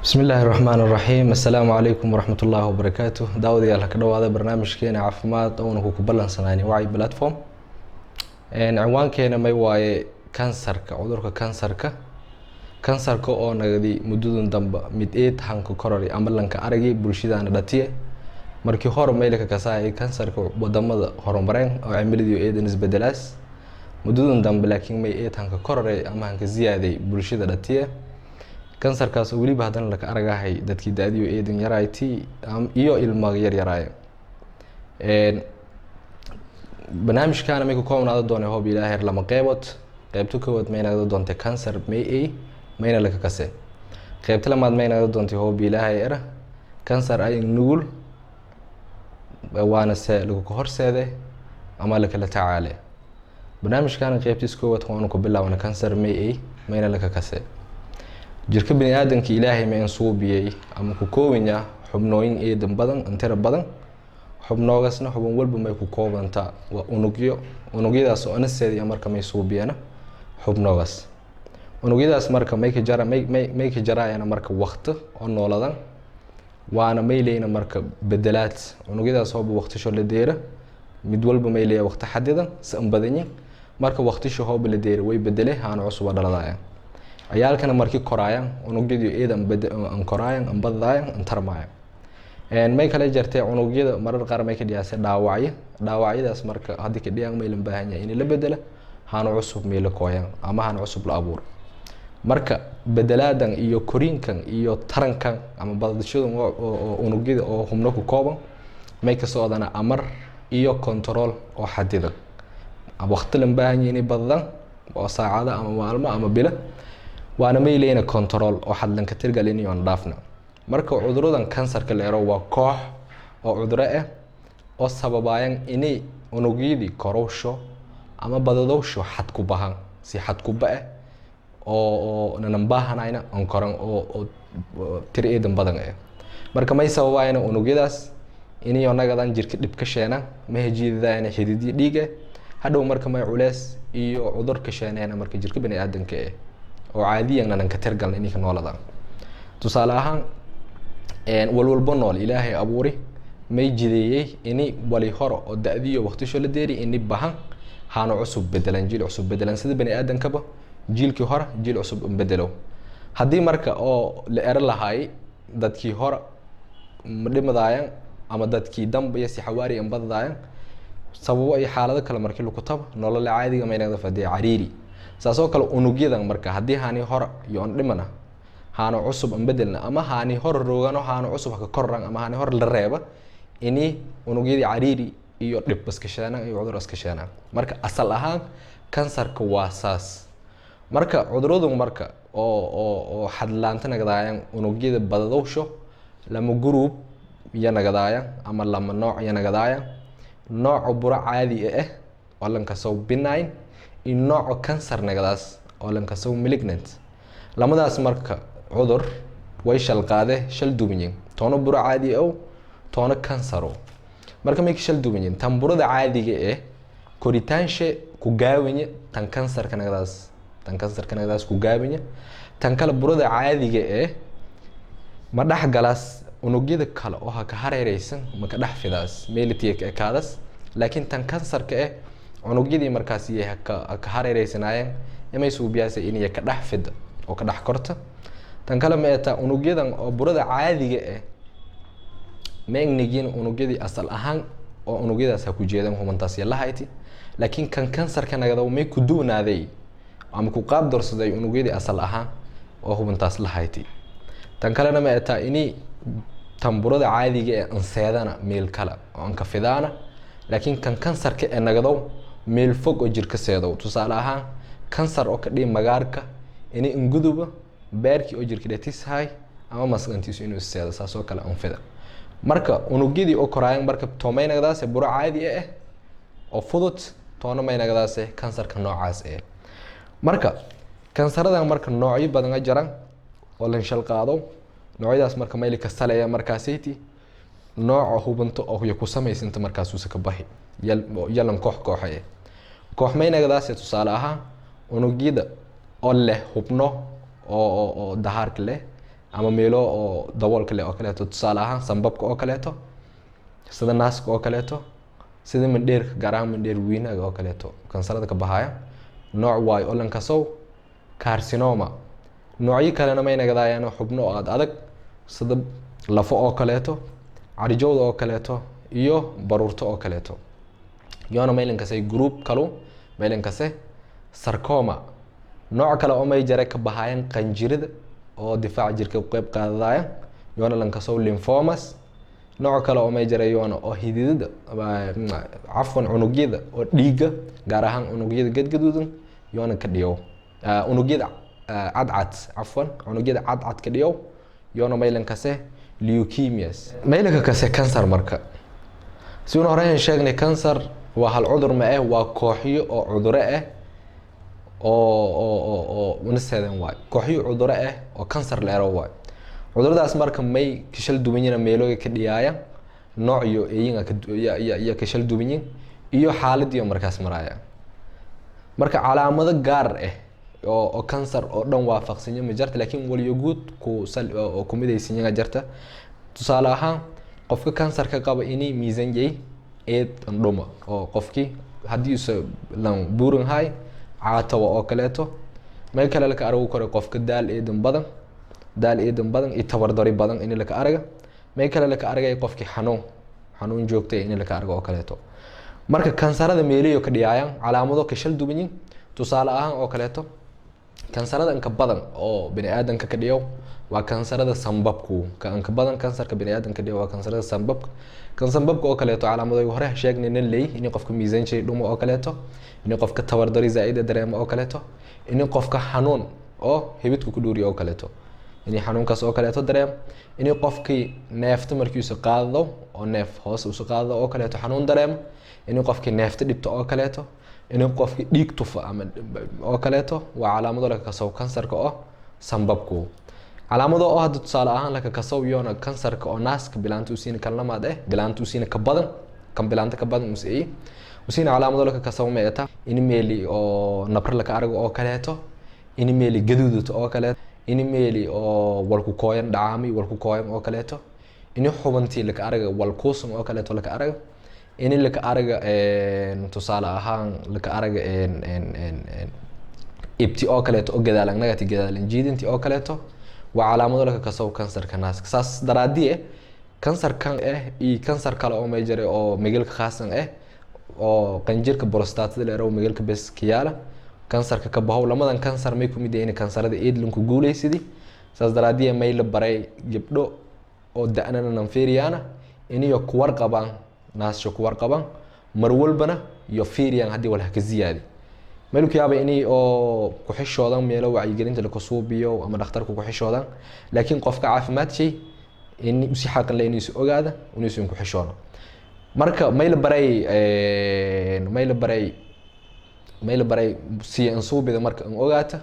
Bismi illaahi raxmaan raxiim. Assalaamu calaykum waraxmat ullaahi wabarakaatu. Daawadayaal, ha ka dhawaada barnaamijkeena caafimaad oona ku kubalansanayni Wacyi Platform. Cinwaankeena may waaye kansarka, cudurka kansarka. Kansarka oo nagadi muddadan dambe mid eed hanka korori ama lanka aragi bulshadaana dhatiye. Markii hore maylaka kasaayay kansarka wadamada horumareen oo cimiladii eedan isbedelaas. Muddadan dambe laakiin may eed hanka kororay ama hanka ziyaaday bulshada dhatiye kansarkaas, oo weliba haddana laka aragahay dadkii da-diyo eedan yarayti iyo ilma yaryaraaya. Barnaamijkaana may ku koobnaada doonay, hoob Ilaahay, lama qeybood. Qeybta koowaad may nagada doontay kansar may ay mayna laka kase. Qeybta lamaad may nagada doontay, hoob Ilaahay era, kansar ay nugul waana se lagu horseede ama lakala tacaale. Barnaamijkaana qeybtiis koowaad waanu ku bilaabna kansar may ay mayna laka kase. Jirka bini aadamka Ilaahay ma in suubiyey ama ku koobanya xubnooyin eedan badan, intira badan. Xubnoogasna xubin walba may ku koobanta waa unugyo. Unugyadaas oo anaseediya marka may suubiyana xubnoogas. Unugyadaas marka may ka jara may ka jaraayana marka waqti oo nooladan, waana may leyna marka bedelaad. Unugyadaas hooba waqtisho la deera, mid walba may leeya waqti xadidan si an badanyin. Marka waqtisho hooba la deera, way bedele, haana cusuba dhaladaya. Ciyaalkana markii koraayaan, unugyadii eed an koraayan, an badadaayan, an tarmaayan. May kale jartee, unugyada marar qaar may ka dhiyaasay dhaawacyo. Dhaawacyadaas marka haddii ka dhiyaan, may lan baahan yahay in la bedela, haana cusub may la kooyaan ama haana cusub la abuuro. Marka bedelaadan iyo koriinkan iyo tarankan ama badashadan oo unugyada oo xubno ku kooban may ka socdana amar iyo control oo xadidan, waqti lan baahan yahay inay badadaan oo saacada ama maalmo ama bilo, waana may leeyna control oo xadlanka tirgalin oon dhaafna. Marka cuduradan kansarka la ero waa koox oo cuduro ah oo sababayaan inay unugyadii korowsho ama badadowsho xad ku bahan, si xad kuba ah oo nanan baahanayna on koran oo tiri eedan badan ah. Marka may sababayana unugyadaas inay nagadan jirka dhib ka sheena, ma hejiidayana xididyo dhiiga hadhow. Marka may culees iyo cudur ka sheeneena marka jirka bani aadamka ah oo caadiyan nanan ka tirgalna inay ka nooladaan. Tusaale ahaan, walwalbo nool Ilaahay abuuri may jideeyey ini wali hore oo da-diyo waqtisho la deeri ini bahan, haano cusub bedelan, jiil cusub bedelan, sida bani aadamkaba jiilkii hore jiil cusub bedelo. Haddii marka oo la ero lahaay dadkii hore ma dhimadaayan ama dadkii damba iyo si xawaari an badadaayan, sababo iyo xaalado kale markii lagu tabo, nolola caadiga may nagda fadhiya cariiri. Saasoo kale unugyadan marka haddii haani hore iyo on dhimana, haano cusub an bedelna, ama haani hore roogano, haano cusub haka koran, ama haani hore la reeba, ini unugyadii cariiri iyo dhib iska sheenaan iyo cudur iska sheenaan. Marka asal ahaan kansarka waa saas. Marka cuduradu marka oo xadlaanta nagadaayaan unugyada badadowsho, lama group iyo nagadaayaan ama lama nooc iyo nagadaayaan: nooca buro caadi ah oo lankasow benign iyo nooca kansar nagadaas oo lankasow malignant. Lamadaas marka cudur way shal qaade shal duwanyiin, toono buro caadi ow, toono kansaro. Marka may ka shal duwanyiin? Tan burada caadiga ah koritaanshe ku gaawanya tan kansarka nagadaas, tan kansarka nagadaas ku gaawanya. Tan kale, burada caadiga ah ma dhex galaas unugyada kale oo ha ka hareereysan, ma ka dhex fidaas, meelitiya ka ekaadaas. Laakiin tan kansarka ah unugyadii markaas iyo haka hareereysanaayeen imay suubiyaasa inay ka dhex fida oo ka dhex korta. Tan kale ma etaa, unugyadan oo burada caadiga ah ma engnigin unugyadii asal ahaan oo unugyadaas ha ku jeedan humantaas lahayti. Laakiin kan kansarka nagada may ku duwanaaday ama ku qaab darsaday unugyadii asal ahaan oo hubantaas lahayti. Tan kalena ma etaa, ini tan burada caadiga ee anseedana meel kale oo anka fidaana, laakiin kan kansarka ee nagadow meel fog oo jirka seedow. Tusaale ahaan, kansar oo ka dhihi magaarka ini inguduba beerkii oo jirka dhatishay ama masqantiisu inuu seedo, saas oo kale anfida. Marka unugyadii oo koraayan marka toomay nagadaase buro caadi ah oo fudud, toona may nagadaase kansarka noocaas eh. Marka kansaradan marka noocyo badan a jiraan oo lan shal qaado. Noocyadaas marka mayli ka saleeya markaasayti nooca hubinto oo ya ku samaysanta markaasuusa ka bahi yalan koox kooxaye. Koox may nagadaase, tusaale ahaan, unugyada oo leh hubno oo dahaarka leh. Ama meelo oo daboolka leh oo kaleeto, tusaale ahaan sambabka oo kaleeto, sida naaska oo kaleeto, sida mandheerka, gaar ahaan mandheer weynaga oo kaleeto. Kansarada ka bahaya nooc waayo oo lankasow carcinoma. Noocyo kalena may nagadaayaan xubno oo aad adag, sida lafo oo kaleeto, carijowda oo kaleeto iyo baruurto oo kaleeto. Yoona maylankase group kalu maylankase sarcoma. Nooc kale oo may jare ka bahaayan qanjirida oo difaaca jirka ku qeyb qaadadaya, yoona lankasow lymphomas. Nooc kale oo may jare yoona oo hididada, cafwan, unugyada oo dhiigga, gaar ahaan unugyada gadgaduudan yoona ka dhiyow, unugyada cadcad, cafwan, unugyada cadcad ka dhiyow, yoona maylankase leukemias. Maylanka kase cancer. Marka si una horeyn sheegnay, cancer waa hal cudur ma eh, waa kooxyo oo cuduro ah oo unaseedan waay, kooxyo cuduro ah oo cancer la ero waay. Cuduradaas marka may kashal duwanyiin meelooga ka dhiyaaya, noocyo eeyin ya kashal duwanyin iyo xaaladiyo markaas maraya. Marka calaamado gaar ah oo cancer oo dhan waafaqsanya ma jarta, laakiin waliyo guud ku sal oo kumidaysinya jarta. Tusaale ahaan, qofka kansarka qaba ini miisan yay eed ndhuma, oo qofkii haddii usa lan buuran hay caatawa oo kaleeto. Meel kale laka aragu karo qofka daal eedan badan, daal eedan badan iyo tabardari badan ini laka araga. Meel kale laka aragay qofkii xanuun joogtay ini laka arago oo kaleeto. Marka kansarada meeliyo ka dhiyaayaan calaamado ka shal duwanyin. Tusaale ahaan oo kaleeto, kansarada inka badan oo bini aadanka ka dhiyo waa kansarada sambabku. Ka inka badan kansarka bini aadanka dhiyo waa kansarada sambabka. Kan sambabka oo kaleeto calaamado hore sheegnay leey: in qofka miisaan jay dhumo oo kaleeto, in qofka tabardari zaa'id dareemo oo kaleeto, in qofka xanuun oo hibidku ku dhuuriyo oo kaleeto, in xanuunkaas oo kaleeto dareemo, in qofkii neefta markiisu qaado oo neef hoos usu qaado oo kaleeto xanuun dareemo, in qofkii neefta dhibto oo kaleeto, in qofkii dhiig tufa ama oo kaleeto. Waa calaamado laka kasow kansarka oo sambabku. Calaamado oo hadda tusaale ahaan laka kasow yoona kansarka oo naaska bilaanta usiina kan lamaad eh, bilaanta usiina ka badan, kan bilaanta ka badan usii usiina, calaamado laka kasow ma eta in meeli oo nabra laka arago oo kaleeto, in meeli gaduudato oo kaleeto, in meeli oo walku kooyan dhacaami walku kooyan oo kaleeto, in xubantii laka araga walkuusan oo kaleeto laka araga, in laka araga, tusaale ahaan, laka araga ibti oo kaleeto oo gadaalan nagati, gadaalan jiidinti oo kaleeto. Waa calaamado laka kasow kansarka naaska. Saas daraadii kansarkan eh iyo kansar kale oo may jira oo megelka khaasan eh, oo qanjirka prostatada la yiraahdo, megelka bes kiyaala kansarka ka bahow, lamadan kansar may kumid yihiin kansarada eedlinku guuleysidi. Saas daraadii may la baray gabdho oo da-nana nan fiiriyaana iniyo kuwar qabaan naasho, kuwar qabaan mar walbana iyo fiiriyaan haddii walha ka ziyaadi. Meel ku yaaba inay oo ku-xishoodan meelo wacyigelinta laku suubiyo ama dhakhtarka ku-xishoodan, laakiin qofka caafimaad shay in usi xaqan le inuusi ogaada inuusan ku-xishoono. Marka may la baray may la baray siya insuubida. Marka in ogaata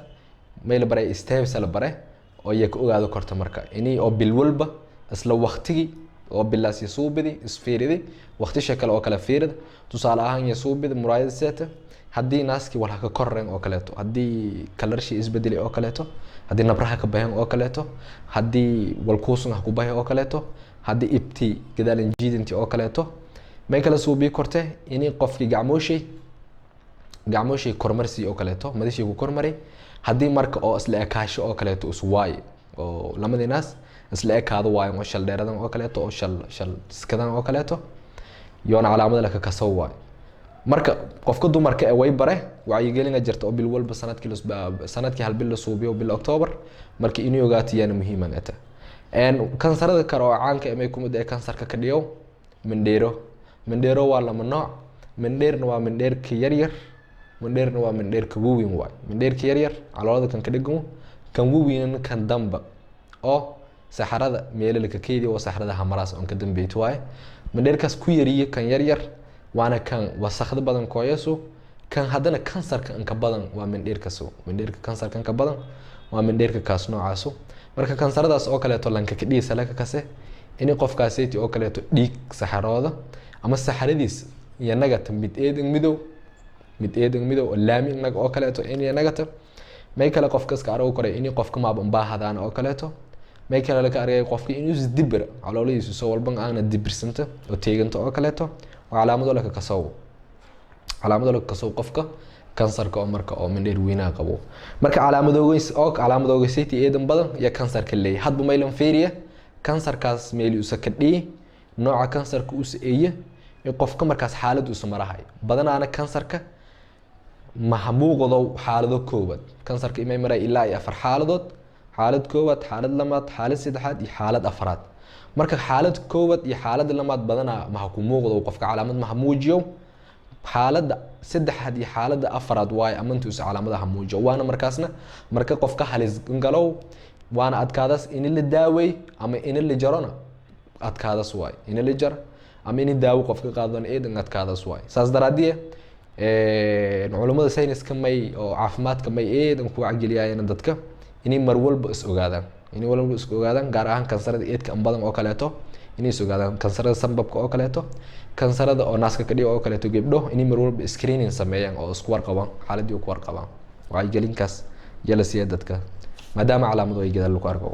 may la baray steps la baray oo iya ka ogaado korta. Marka ini oo bil walba isla waqtigii oo bilaas yasuubidi isfiiridi, waqtisha kale oo kale fiirida. Tusaale ahaan, yasuubidi muraayada seeta, haddii naaskii walha ka korren oo kaleeto, haddii kalarshii isbedeli oo kaleeto, haddii nabraha ka baxeen oo kaleeto, haddii walkuusun ha ku baxay oo kaleeto, haddii ibti gadaalan jiidinti oo kaleeto. May kala suubii korte ini qofkii gacmooshay kormarsi oo kaleeto, madashii ku kormaray, haddii marka oo isla ekaasho oo kaleeto is waaye oo lamadii naas isla ekaado waayo, oo shal dheeradan oo kaleeto oo shal iskadan oo kaleeto, yoona calaamada laka kasow waayo. Marka qofka dumarka ee way bare wacyigelina jirta oo bil walba sanadkii hal bil la suubiyo, bil October. Marka inay ogaato yaana muhiiman ata. Kansarada kale oo caanka ee may kumid ee kansarka ka dhiyo mindheero. Mindheero waa lama nooc: mindheerna waa mindheerka yaryar, mindheerna waa mindheerka waweyn waay. Mindheerka yaryar caloolada kan ka dhigan, kan waweynna kan damba oo saxarada meelo laka keydiyo oo saxarada hamaraas oon ka dambeyto waaye. Mindheerkaas ku yariye kan yaryar, waana kan wasakhda badan kooyasu. Kan haddana kansarka inka badan waa mindheerkasu, mindheerka kansarka inka badan waa mindheerka kaas noocaasu. Marka kansaradaas oo kaleeto lanka kadhiisa laka kase ini qofkaaseti oo kaleeto dhiig saxarooda ama saxaradiis iyo nagata mid eedan midow, mid eedan midow oo laami nag oo kaleeto in nagata. May kale qofka iska aragu koray ini qofka maaba baahadaan oo kaleeto. May kale laka argay qofka inuu isdibira, calooladiisu soo walban aana dibirsanta oo teeganta oo kaleeto. Waa calaamado laka kasow, calaamado laka kasow qofka kansarka oo marka oo mindheer weynaha qabo. Marka calaamadoogeys oo calaamadoogeysayta eedan badan iyo kansarka leeyahay, hadba maylan fiiriya kansarkaas meeli usa ka dhiyi, nooca kansarka usa eeye iyo qofka markaas xaalad usa marahay. Badanaana kansarka mahamuuqdow xaalado koowaad. Kansarka imay maray ilaa iyo 4 xaaladood: xaalad koowaad, xaalad labaad, xaalad saddexaad iyo xaalad afraad. Marka xaalad koowaad iyo xaalada labaad badanaa maha ku muuqdo qofka, calaamad maha muujiyo. Xaaladda saddexaad iyo xaaladda afraad waayo amantuusa calaamadaha muujiyo, waana markaasna marka qofka halis galow, waana adkaadaas ini la daawey ama ini la jarona adkaadaas waay, ini la jar ama ini daawo qofka qaadona eedan adkaadaas waay. Saas daraadiye culummada sayniska may oo caafimaadka may eedan ku wacgeliyayeen dadka inay mar walba is ogaadaan, inay walba is ogaadaan, gaar ahaan kansarada eedka badan oo kaleeto inay is ogaadaan, kansarada sanbabka oo kaleeto, kansarada oo naaska ka dhiga oo kaleeto. Gabdho inay mar walba screening sameeyaan oo isku warqabaan, xaaladii ku warqabaan. Wacyigelinkaas yala siiya dadka maadaama calaamado ay gadaal lagu arko.